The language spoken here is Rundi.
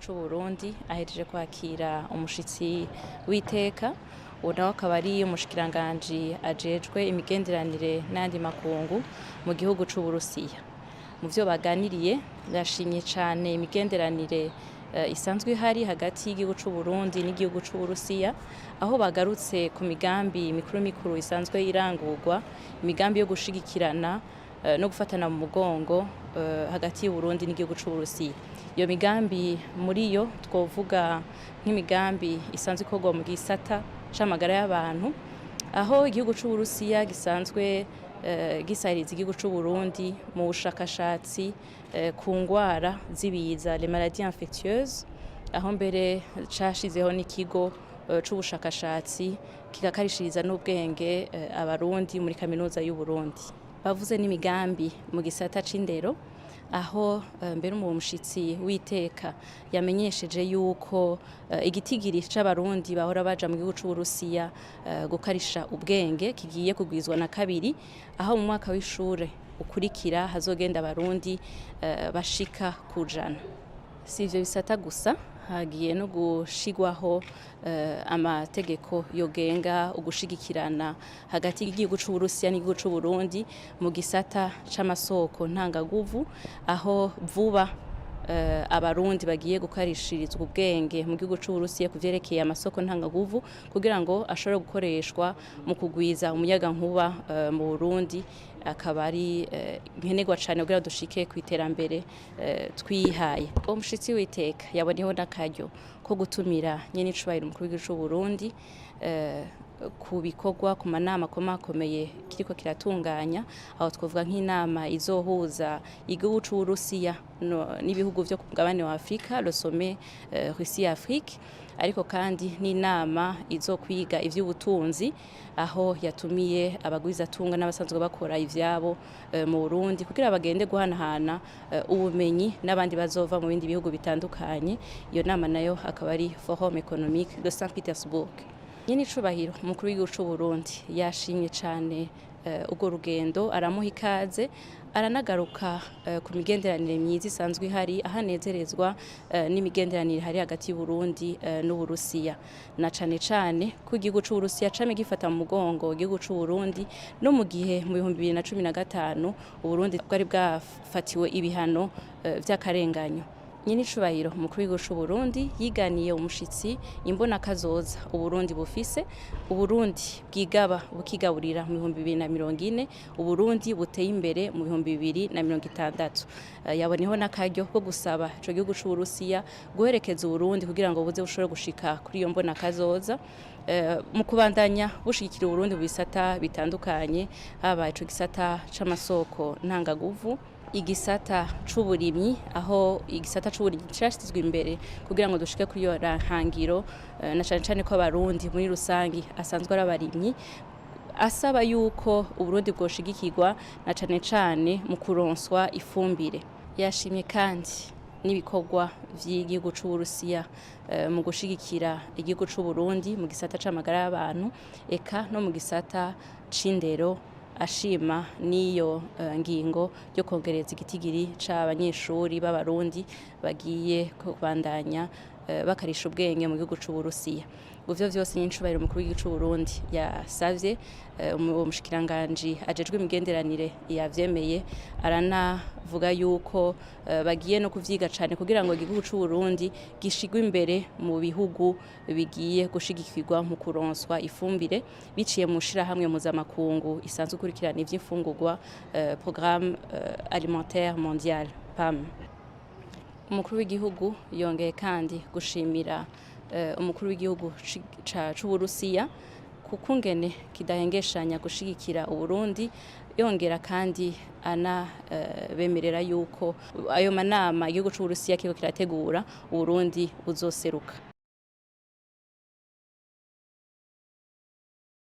c'u Burundi ahejeje kwakira umushitsi w'iteka, uwo nawe akaba ari umushikiranganji ajejwe imigenderanire n'ayandi makungu mu gihugu c'u Burusiya. Mu vyo baganiriye, yashimye cane imigenderanire isanzwe ihari hagati y'igihugu c'u Burundi n'igihugu c'u Burusiya, aho bagarutse ku migambi mikuru mikuru isanzwe irangurwa, imigambi yo gushigikirana no gufatana mu mugongo hagati y'u Burundi n'igihugu c'u Burusiya. Iyo migambi, muri yo twovuga nk'imigambi isanzwe ikorwa mu gisata c'amagara y'abantu, aho igihugu c'u Burusiya gisanzwe gisahiriza igihugu c'u Burundi mu bushakashatsi ku ngwara z'ibiza, les maladies infectieuses, aho mbere cashizeho n'ikigo c'ubushakashatsi kigakarishiriza n'ubwenge Abarundi muri Kaminuza y'u Burundi. Bavuze n'imigambi mu gisata c'indero, aho mbere uwo mushitsi w'iteka yamenyesheje yuko igitigiri c'Abarundi bahora baja mu gihugu c'Uburusiya gukarisha ubwenge kigiye kugwizwa na kabiri, aho mu mwaka w'ishure ukurikira hazogenda Abarundi bashika 100. Si ivyo bisata gusa, hagiye no gushigwaho amategeko yogenga ugushigikirana hagati y'igihugu c'Uburusiya n'igihugu c'Uburundi mu gisata c'amasoko ntangaguvu, aho vuba Abarundi bagiye gukarishirizwa ubwenge mu gihugu c'Uburusiya ku vyerekeye amasoko ntangaguvu, kugira ngo ashobore gukoreshwa mu kugwiza umuyagankuba mu Burundi, akaba ari nkenerwa cane kugira dushike ku iterambere twihaye. Uwo mushitsi w'iteka yaboneyeho n'akaryo ko gutumira nyenicubahiro umukuru w'igihugu c'Uburundi ku bikorwa, ku manama akomakomeye kiriko kiratunganya, aho twovuga nk'inama izohuza igihugu c'Uburusiya n'ibihugu vyo ku mugabane wa Afrika, le sommet Russie Afrique, ariko kandi n'inama izokwiga ivy'ubutunzi, aho yatumiye abagwizatunga n'abasanzwe bakora ivyabo mu Burundi kugira bagende guhanahana ubumenyi n'abandi bazova mu bindi bihugu bitandukanye. Iyo nama nayo akaba ari Forum économique de Saint-Petersburg. Nyene icubahiro umukuru w'igihugu c'u Burundi yashimye cane urwo rugendo, aramuha ikaze, aranagaruka ku migenderanire myiza isanzwe ihari, aho anezerezwa n'imigenderanire ihari hagati y'u Burundi n'Uburusiya, na cane cane ko igihugu c'Uburusiya camye gifata mu mugongo igihugu c'u Burundi no mu gihe mu 2015 Uburundi bwari bwafatiwe ibihano vy'akarenganyo. Nyene icubahiro umukuru w'igihugu c'u Burundi yiganiye umushitsi imbona kazoza Uburundi bufise, Uburundi bwigaba bukigaburira mu 2040, Uburundi buteye imbere mu 2060. Yaboneyeho n'akaryo ko gusaba ico gihugu c'Uburusiya guherekeza Uburundi kugira ngo buze bushobore gushika kuri iyo mbona kazoza mu kubandanya bushigikira Uburundi mu bisata bitandukanye, haba ico gisata c'amasoko ntangaguvu, igisata c'uburimyi, aho igisata c'uburimyi cashizwe imbere kugira ngo dushike kuri iyo hangiro, na cane cane ko Abarundi muri rusangi asanzwe ari abarimyi, asaba yuko Uburundi bwoshigikirwa na cane cane mu kuronswa ifumbire. Yashimye kandi n'ibikorwa vy'igihugu c'Uburusiya mu gushigikira igihugu c'Uburundi mu gisata c'amagara y'abantu, eka no mu gisata c'indero, ashima n'iyo ngingo yo kongereza igitigiri c'abanyeshuri b'Abarundi bagiye kubandanya bakarisha ubwenge mu gihugu c'Uburusiya. Ivyo vyose nyenicubahiro umukuru w'igihugu c'Uburundi yasavye, uwo mushikiranganji ajejwe imigenderanire yavyemeye, aranavuga yuko bagiye no kuvyiga cane kugira ngo igihugu c'Uburundi gishigwe imbere mu bihugu bigiye gushigikirwa mu kuronswa ifumbire biciye mu shirahamwe mpuzamakungu isanzwe ikurikirana ivy'imfungurwa, Programme alimentaire mondiale, PAM. Umukuru w'igihugu yongeye kandi gushimira umukuru w'igihugu c'Uburusiya kukungene kidahengeshanya gushigikira Uburundi, yongera kandi ana bemerera yuko ayo manama igihugu c'Uburusiya kiriko kirategura, Uburundi buzoseruka.